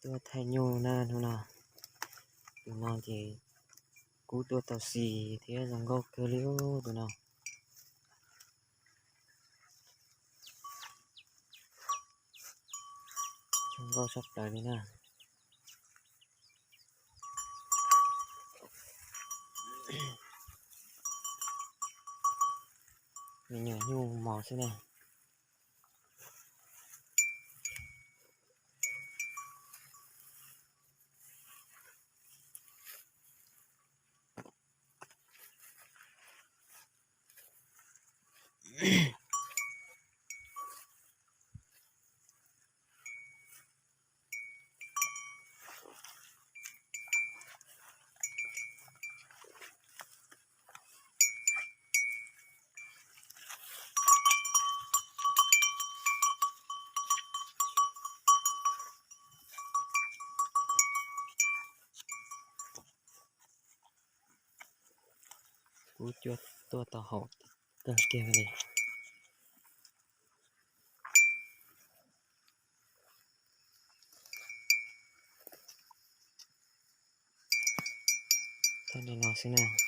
Tuaj thaij nyuj na hnub no. Tus no ces kub tuaj tau xis thiab zoo nkauj kawg li tus no. Zoo nkauj tshaj plaws li na. Me nyuam nyuj mos xwb na. Kub tuaj tau haum kawg kiag li. Thaij li no xwb na.